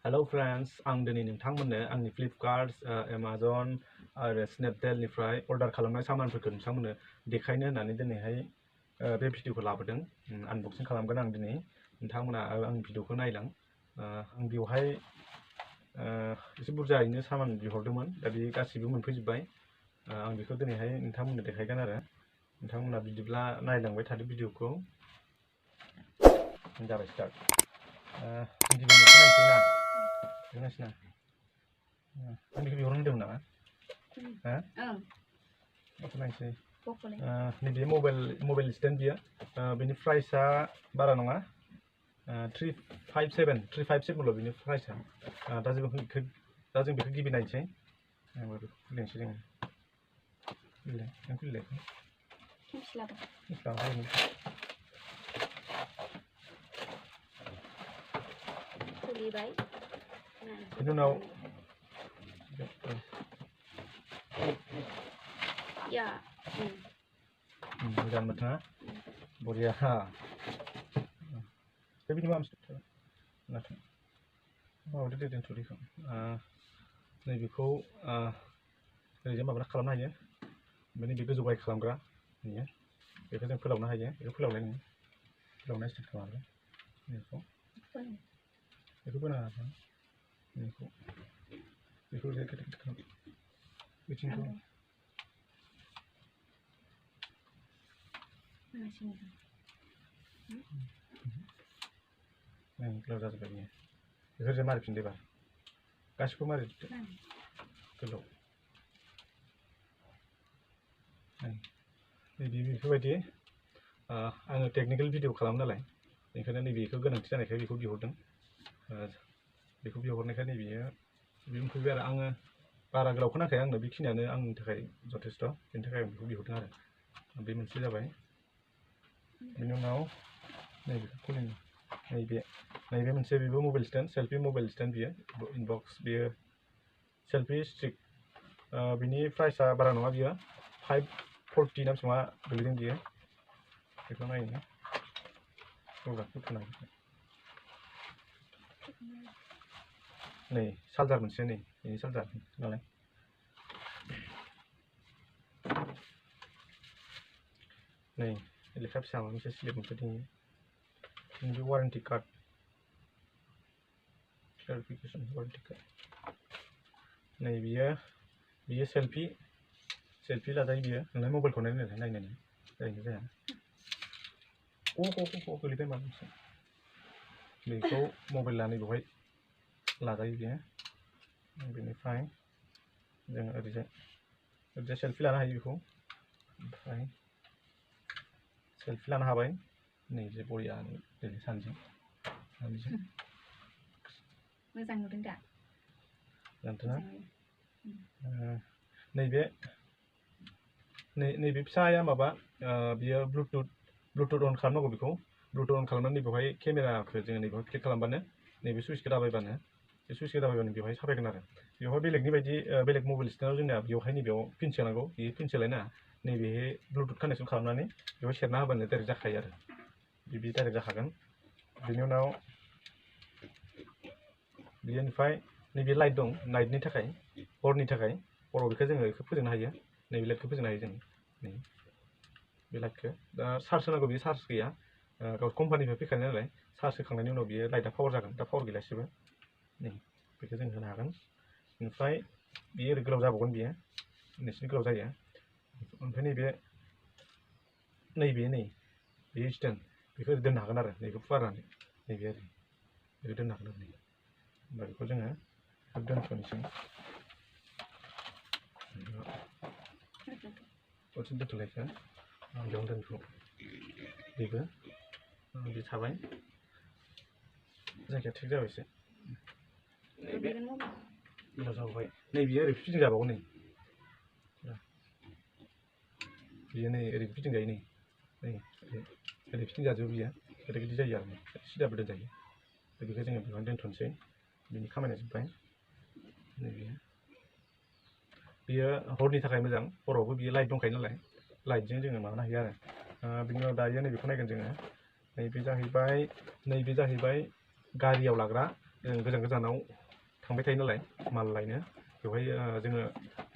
Hello friends, आं दिनै नोंथांमोननो आंनि फ्लिपकार्ट, एमाजन आरो स्नेपडीलनिफ्राय अर्डार खालामनाय सामानफोरखौ नोंथांमोननो देखायनो होननानै दिनैहाय बे भिडिअखौ लाबोदों। आनबक्सिं खालामगोन आं दिनै। नोंथांमोना आंनि भिडिअखौ नायलां। आं बेवहाय एसे बुरजायैनो सामान बिहरदोंमोन, दा बे गासिबो मोनफैजोब्बाय। आं बेखौ दिनैहाय नोंथांमोननो देखायगोन आरो नोंथांमोना बिदिब्ला नायलांबाय थादो भिडिअखौ। जाबाय स्टार्ट। गिबियावनो नायसै ना? Jelas nah. Ini video orang dong nama? Apa sih? Ini dia mobile stand dia. Ini price-nya bara nonga. 357 loh ini price-nya. Dah jadi begitu gini aja. Yang baru kuliah sih yang kuliah. Islam ini. Kuliah baik. Itu now. Ya. Jangan macam boleh ha. Tapi ni macam nak. Oh, dia tu tu kan. Ni beku ni je macam nak kalam aja. Ini beku juga baik kalam kera. Ni ya. Beku jangan pulau nak aja. Beku pulau lain. Pulau nak start kalam kera. Ni beku. Beku pun ada. Beku dia kita kalam. Becing tu. Kalau dah sebegini, kerja mari pindah bar. Kasih mari kalau. Ini berbeda. Anu technical video kalam nalai. Ini kerana ni video kan nanti nak video dihodang. Video dihodang kan ni video. Video berbeda. Anu para gelau kan kayak anu bikin anu anu terkait jodoh. Ini terkait video dihodang ada. Ambil mesti dah baik. Ini now, ni kuning. Ni dia mesti biar mobile stand, selfie mobile stand biar inbox biar selfie stick. Bini price barang nama biar 540 nam semua beli dia. Kita main ni. Sudah kita main. Ni saljar mesti ni. Ini saljar, nampak? Ni. Lihat sama mesti slip mesti ni. Ini warranty card. Verification warranty card. Ni biar selfie lah tadi biar. Nanti mobile konek ni lah, ni. Ini saya. Oh, kelihatan mana? Ni kau mobile lah ni buat lah tadi biar. Ini fine. Jangan ada selfie lah ni kau. Fine. Selfie lah nak apa? Ni je boleh ni dari sanjing. Macam tu tak? Jangan ni saya apa? Biar Bluetooth on kalam aku biko. Bluetooth on kalam ni bukan kamera kerja ni bukan klik kalam bana. Ni biar switch kita bana. Switch kita bana biar sampai kena. Biar belik ni biji belik mobile stand ni biar ni biar pin channel aku. Ini pin channel na. Ni biar Bluetooth connection kalam ni biar share na bana terus jak kaya. Bibi tarik jahakan. Bini now biar ni fai ni biar light dong, night ni takai, or ni takai, or biar kerja kerja nak aja, ni biar kerja nak aja ni, biar light ke. Charge nak biar charge kia, kalau company berapa kan ni lah, charge kan ni biar light dah power jakan, dah power gila sih ni, biar kerja nak akan. Ni fai biar gelau jauh bukan biar, ni sini gelau jauh ya. Ni biar stand. Because dia nak kena ni kefaran ni biar dia nak kena ni. Baru kau jangan, kemudian kau ni sini. Kau cinta tu lagi kan? Jangan dan tu. Dia dia cabai. Jangan kita jauh sih. Ni jauh baik. Ni biar repeating jauh ni. Biar ni repeating jauh ni. Ni. Jadi kita jauh biar, kita kerja jauh ni, sudah berdaya. Jadi kita jangan bergantung tunsai, ini kamera sampai, ni biar horni tak kaya macam, orang biar light dong kaya nilai, light jangan mana hiar. Biar dah ni biar kena kan jangan, ni biar hibai, gari awal agra, गोजान गोजानाव थांबाय थायो नालाय माल लायनो बेवहाय जोङो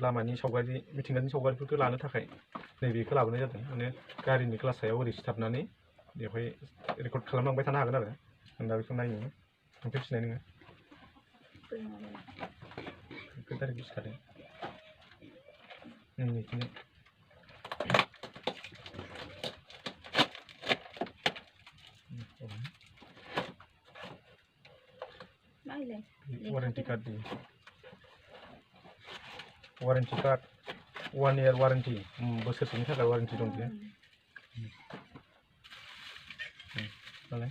लामानि सावगारि मिथिंगानि सावगारिफोरखौ लानो थाखाय नैबेखौ लाबोनाय जादों माने गारिनि ग्लास सायाव ओरै सिथाबनानै बेवहाय रेकर्ड खालामलांबाय थानो हागोन आरो आं दा बेखौ नायनो थांफेरफिननाय नोङो बेखौ डाइरेक्ट सिखादों बिदिनो वारेन्टि कार्ड दी वारेन्टि कार्ड 1 year वारेन्टि बोसोरसेनि थाखाय वारेन्टि दं बियो नालाय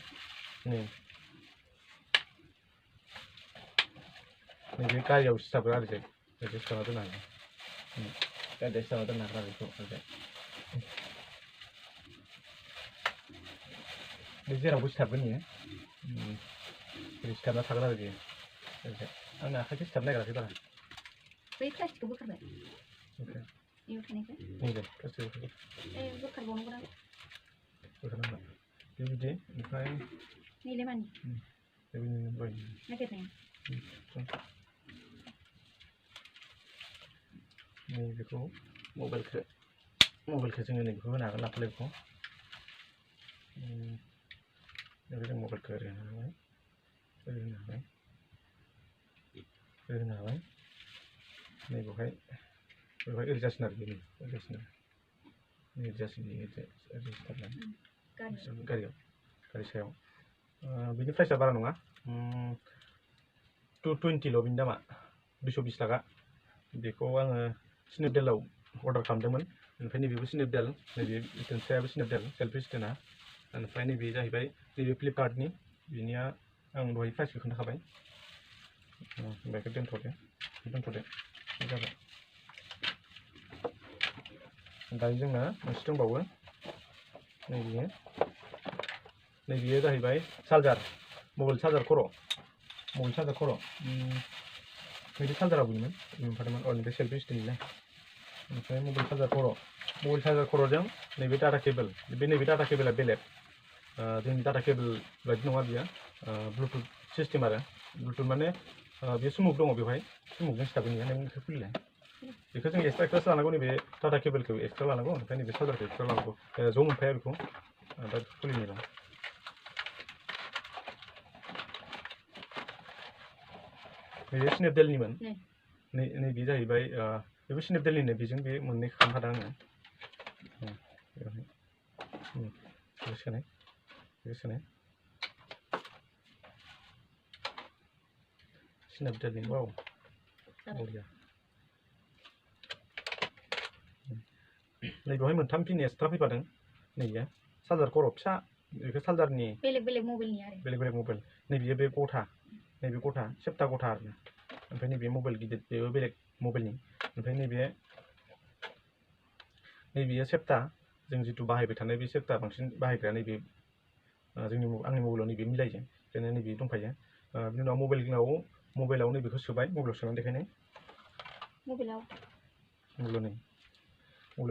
नैबे गारियाव सिथाबो आरो जे बिदि सिथाबना दोननो हायो गारियाव सिथाबना दोननो हागोन आरो बेखौ बे जेरावबो सिथाबगोन बियो ओरै सिथाबना थागोन आरो बेयो आंना आखाइखौ सिथाबनो नागिराखै बारा बै प्लास्टिकखौ बोखारबाय बेयाव थानायखौ नैबे प्लास्टिकखौ बोखारबावनांगौ ना बोखारनांगौ बेबायदि ओमफ्राय नैलाय मानि नागिरनाया नैबेखौ मबाइलखौ जोङो नैबेखौ होनो हागोन लाफालायखौ नैबे जों मबाइलखौ ओरै होनो हाबाय नैबेवहाय ओरै जासिगोन आरो बेनो ओरै जासिगोन ओरै जासिगोन ओरै सिथाबनानै गारि सायाव बिनि प्राइसआ बारा नङा 220ल' बिनि दामा 220 थाखा बेखौ आङो स्नेपडिलाव अर्डार खालामदोंमोन ओमफ्राय नैबेबो स्नेपडिल नैबे स्टेन्डसायाबो स्नेपडिल सेल्फि स्टेन्डआ ओमफ्राय नैबे जाहैबाय नैबे फ्लिपकार्टनि बिनिया आं दहाय प्राइसखौ खोन्थाखाबाय बेखौ दोनथ'दो जाबाय दायो जोंना मोनसे दंबावो नैबेयो जाहैबाय चार्जार मबाइल चार्जार खर' नैबे चार्जारा बुंमोन ओमफ्राय नैबे सेल्फि स्टेन्डनिलाय ओमफ्राय मबाइल चार्जार खर'जों नैबे डाटा केबोल नैबे डाटा केबोला बेलेग जोंनि डाटा केबोल बायदि नङा बियो ब्लुटुथ सिस्टेम आरो ब्लुटुथ माने बे सुमुक दङ बेवहाय सुमुकजों सिथाबगोन नों बेखौ खुलिलाय बेखौ जों एक्सट्रा लानांगौ नैबे डाटा केबोलखौ एक्सट्रा लानांगौ ओमफ्राय नैबे चार्जारखौ एक्सट्रा लानांगौ ज' मोनफाया बेखौ दा खुलिनि र' नैबे स्नेपडिलनिमोन नैबे जाहैबाय बेबो स्नेपडिलनिनो बेजों बे मोननै खालामखादों आङो बेखौ सोनाय स्नेपडिलनि वाव बरिया नैबेवहाय मोनथाम पिन एक्सट्रा फैफादों नैबे चार्जार खर' फिसा बेखौ चार्जारनि बेलेग मबाइलनि आरो बेलेग मबाइल नैबे बे गथा नैबे गथा सेप्ता गथा आरो ओमफ्राय नैबे मबाइल गिदिर बेबो बेलेग मबाइलनि ओमफ्राय नैबेयो सेप्ता जों जिथु बाहायबाय थानाय बे सेप्ता बांसिन बाहायग्राया नैबे आंनि मबाइलाव नैबे मिलायजों ओंखायनो नैबे दंफायो बिनि उनाव मबाइलाव नैबेखौ सोबाय मबाइलाव सोनानै देखायनाय मबाइलाव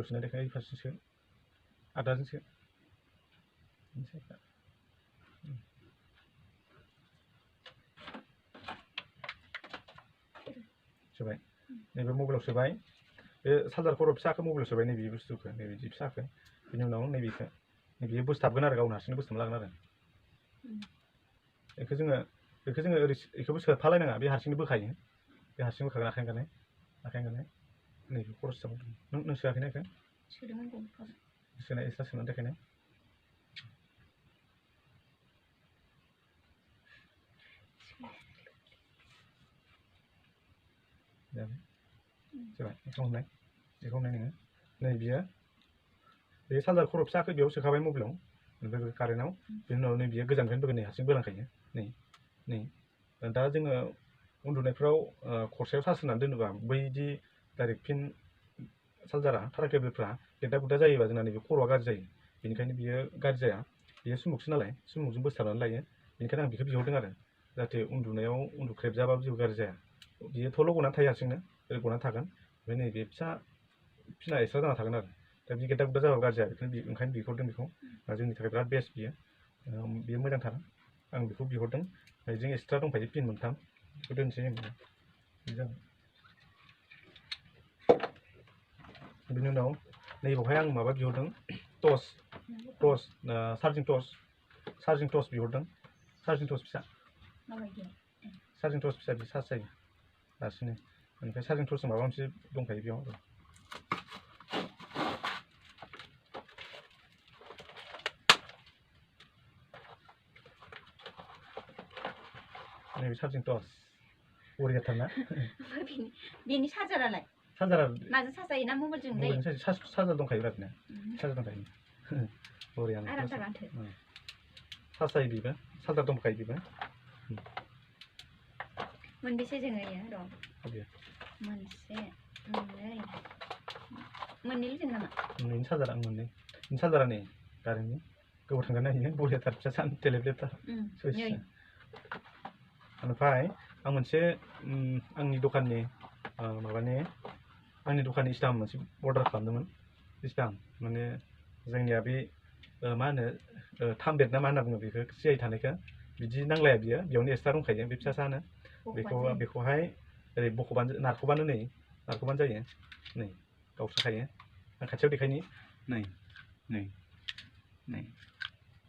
सोनानै देखायनाय फारसेसो आदाजोंसो सोबाय नैबे मबाइलाव सोबाय बे चार्जार खर' फिसाखौ मबाइलाव सोबाय नैबे बुस्थुखौ नैबे फिसाखौ बिनि उनाव नैबेयो बोसथाबगोन आरो गावनो हारसिंनो बोसथाबना लागोन आरो बेखौ जोङो ओरै बेखौबो सोफालायनाङा बे हारसिंनो बोखायो बे हारसिं बोखागोन आखाइ ओंखारनाय नैबे खर' सिथाबगोन नों सोआखैना बेखौ सोनाय एक्सट्रा सोनानै देखायनाय जाबाय बेखौ हमनाय नोङो नैबेयो बे चार्जार खर' फिसाखौ बेयाव सोखाबाय मबाइलाव ओमफ्राय कारेन्टआव बिनि उनाव नैबेयो गोजाननिफ्रायनो बोगोन हारसिं बोलांखायो नै दा जोङो उन्दुनायफ्राव खरसायाव चार्ज होनानै दोनोबा बैदि डाइरेक्ट पिन चार्जारा थारा केबोलफ्रा गेदा गुदा जायोबा जोंना नैबे खर'आ गाज्रि जायो बेनिखायनो बियो गाज्रि जाया बियो सुमुकसो नालाय सुमुकजों बोसथाबनानै लायो बेनिखायनो आं बेखौ बिहरदों आरो जाहाथे उन्दुनायाव उन्दुख्रेबजाबाबो जेबो गाज्रि जाया बियो थल' गनानै थायो हारसिंनो ओरै गनानै थागोन ओमफ्राय नैबे फिसा पिना एक्सट्रा जाना थागोन आरो दा बे गेदा गुदा जाबाबो गाज्रि जाया ओंखायनो बिहरदों बेखौ जोंनि थाखाय बिराद बेस्ट बियो मोजांथार आं बेखौ बिहरदों बेजों एक्सट्रा दंफायो पिन मोनथाम बेखौ दोनसै जों बिनि उनाव नैबावहाय आं माबा बिहरदों टर्च चार्जिं टर्च बिहरदों चार्जिं टर्च फिसा चार्जिं टर्च फिसा बे चार्ज जायो हारसिंनो ओमफ्राय चार्जिं टर्चजों माबा मोनसे दंफायो बेयाव नैबे चार्जिं टर्च बरियाथारना बेनि चार्जारालाय चार्जारा माजों चार्ज जायो ना मबाइलजों जायो चार्जार दंखायो बिरादनो चार्जार दंखायो बरियानो आरामथार माथो चार्ज जायो बेबो चार्जार दंखायो बेबो मोनबेसे जोङो र' मोनसे मोननै मोननैल' जों नामा मोननैनि चार्जारा मोननै चार्जारा नै कारेन्टनि गोबाव थांगोन नायनो बरियाथार फिसा सान टेलेबलेबथार ओमफ्राय आं मोनसे आंनि दखाननि माबानि आंनि दखाननि स्टाम्प मोनसे अर्डार खालामदोंमोन स्टाम्प माने जोंनिया बे मा होनो थाम बेद ना मा होनना बुङो बेखौ सिआइ थानायखौ बिदि नांलाया बियो बेयावनो एक्सट्रा दंखायो बे फिसा सानो बेखौहाय ओरै बख'बानो नारख'बानो जायो नै गावस्राखायो आं खाथियाव देखायनि नै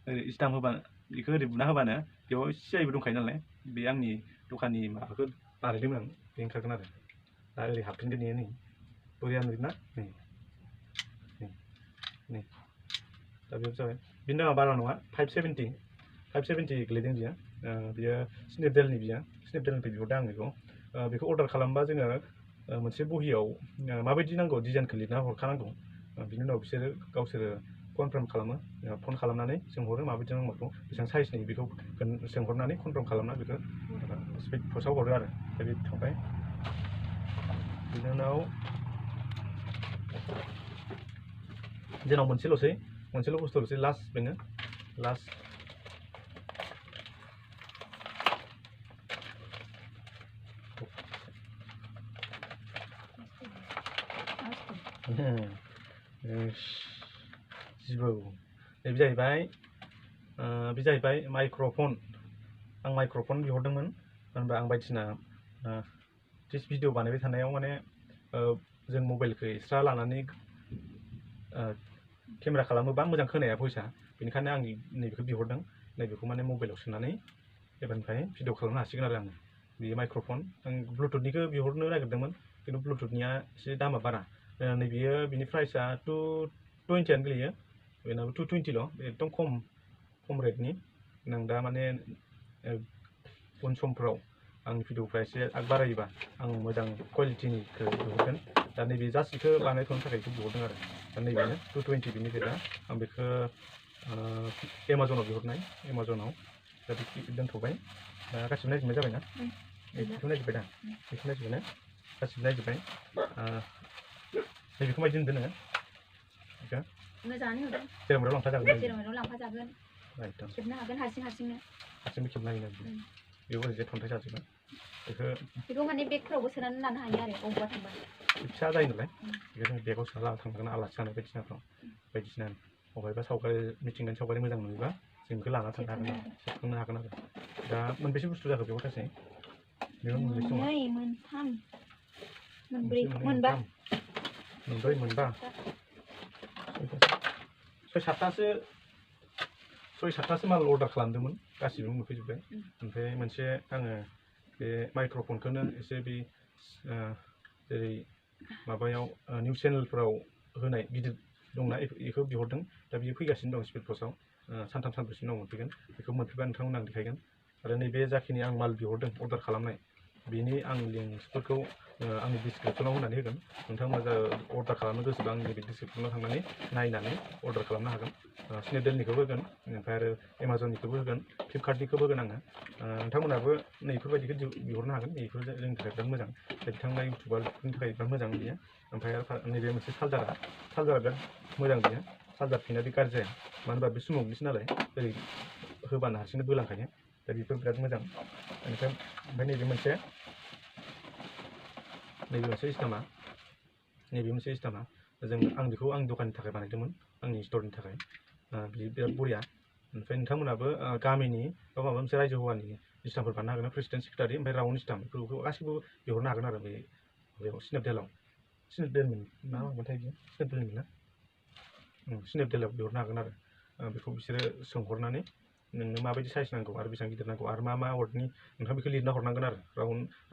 ओरै स्टाम्प होबानो बेखौ ओरै बुना होबानो बेयाव सिआइबो दंखायो नालाय बे आंनि दखाननि माबाखौ बानायदोंमोन आं बे ओंखारगोन आरो दा ओरै हाबफिनगोन बेयो नै बरिया नुयोना नै दा बेयाव जाबाय बिनि दामा बारा नङा 570 गोलैदों बियो स्नेपडेलनि स्नेपडेलनिफ्राय बिहरदों आं बेखौ अर्डार खालामबा जोङो मोनसे बहियाव माबायदि नांगौ डिजाइनखौ लिरना हरखानांगौ बिनि उनाव गावसोरो कनफार्म खालामो फन खालामनानै सोंहरो माबायदि नांगौ बेसेबां साइजनि बेखौ सोंहरनानै कनफार्म खालामना बेखौ स्पिड पस्टआव हरो आरो दा बे थांबाय बिनि उनाव जोंनाव मोनसेल' बुस्थुल'सै लास्ट बेनो लास्ट जिबौ बे जाहैबाय माइक्र'फन आं माइक्र'फन बिहरदोंमोन होनबा आं बायदिसिना भिडिअ बानायबाय थानायाव माने जों मबाइलखौ एक्सट्रा लानानै केमेरा खालामोबा मोजां खोनाया भइसआ बेनिखायनो आं नैबेखौ बिहरदों नैबेखौ माने मबाइलाव सोनानै एबारनिफ्राय भिडिअ खालामनो हासिगोन आरो आङो बेयो माइक्र'फन आं ब्लुटुथनिखौ बिहरनो नागिरदोंमोन खिन्थु ब्लुटुथनिया एसे दामा बारा नैबेयो बिनि प्राइसआ 220 गोलैयो बेनाबो 220 एकदम खम रेटनि आं दा माने उन समफ्राव आंनि भिडिअफ्रा एसे आग बारायोबा आं मोजां क्वालिटिनिखौ बिहरगोन दा नैबे जास्ट बेखौ बानायथ'नो थाखाय बिहरदों आरो दा नैबेनो 220 बिनि रेटआ आं बेखौ एमाजनाव बिहरनाय एमाजनाव दा बेखौ दोनथ'बाय दा गासिबो नायजोबनाय जाबायना बेखौ नायजोब्बाय दा बेखौ नायजोबबायना गासिबो नायजोब्बाय नैबेखौ मायदि नुदों नोङो बेखौ मोजाङानो नुदों जेराव लांफाजागोन खेबनो हागोन हारसिंनो खेबनो हायो बेयाव ओरैजाय थन्थाइ जाजोबगोन बेखौ माने बेगफोरावबो सोनानै लानो हायो आरो अबावबा थांबा फिसा जायो नालाय बेखौ जों बेगाव सोना लाना थांगोन आलासि जानाय बायदिसिनाफ्राव बायदिसिना बबेबा सावगारि मिथिंगानि सावगारि मोजां नुयोबा जों बेखौ लाना थांनो हागोन सेबखांनो हागोन आरो दा मोनबेसे बुस्थु जाखो बेयाव गासै बेयाव मोनबेसे दङ मोननै मोनथाम मोनब्रै मोनबा सय सातथासो माल अर्डार खालामदोंमोन गासिबो मोनफैजोब्बाय ओमफ्राय मोनसे आङो बे माइक्र'फनखौनो एसे बे जेरै माबायाव निउस चेनेलफोराव होनाय गिदिर दंना बेखौ बिहरदों दा बियो फैगासिनो दं स्पिड पस्टआव सानथाम सानब्रैसो उनाव मोनफैगोन बेखौ मोनफैबा नोंथांमोन आं देखायगोन आरो नैबे जाखिनि आं माल बिहरदों अर्डार खालामनाय बेनि आं लिंक्सफोरखौ आंनि डिसक्रिपसनाव होनानै होगोन नोंथांमोना अर्डार खालामनो गोसोबा आंनि बे डिसक्रिपसनाव थांनानै नायनानै अर्डार खालामनो हागोन स्नेपडेलनिखौबो होगोन ओमफ्राय आरो एमाजननिखौबो होगोन फ्लिपकार्टनिखौबो होगोन आङो नोंथांमोनाबो नैफोरबायदिखौ बिहरनो हागोन बेफोर जोंनि थाखाय बिराद मोजां बिथांमोना इउटुबारफोरनि थाखाय बिराद मोजां बियो ओमफ्राय नैबे मोनसे चार्जारा बिराद मोजां बियो चार्जार पिना बे गाज्रि जाया मानो होनबा बे स्मकनिसो नालाय ओरै होबानो हारसिंनो बोलांखायो दा बेफोर बिराद मोजां ओमफ्राय नैबे मोनसे सिस्टेमा आं बेखौ आंनि दखाननि थाखाय बानायदोंमोन आंनि स्टरनि थाखाय बियो बिराद बरिया ओमफ्राय नोंथांमोनाबो गामिनि बा माबा मोनसे रायजो हौवानि स्टाम्पफोर बानायनो हागोन प्रेसिडेन्ट सेक्रेटारि ओमफ्राय राउन्ड स्टाम्प बेफोरखौ गासिबो बिहरनो हागोन आरो बे माबायाव स्नेपडिलाव स्नेपडिलमोन मा मामोनथाय बियो स्नेपडिलमोन ना स्नेपडिलाव बिहरनो हागोन आरो बेखौ बिसोरो सोंहरनानै नोंनो माबायदि साइज नांगौ आरो बेसेबां गिदिर नांगौ आरो मा अर्थनि नोंथाङा बेखौ लिरना हरनांगोन आरो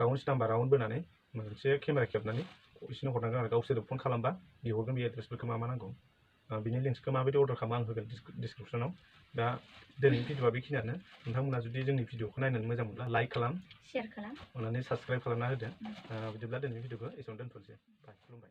राउन्ड स्टाम्पा राउन्ड बोनानै मोनसे केमेरा खेबनानै बिसोरनो हरनांगोन आरो गावसोर फन खालामबा बिहरगोन बे एड्रेसफोरखौ मा नांगौ बिनि लिंक्सखौ माबायदि अर्डार खालामो आं होगोन डिसक्रिपसनाव दा दिनैनि भिडिअआ बेखिनियानो नोंथांमोना जुदि जोंनि भिडिअखौ नायनानै मोजां मोनब्ला लाइक खालाम शेयार खालाम अननानै साबस्क्राइब खालामना होदो बिदिब्ला दिनैनि भिडिअखौ एसेयावनो दोनथ'नोसै खुलुमबाय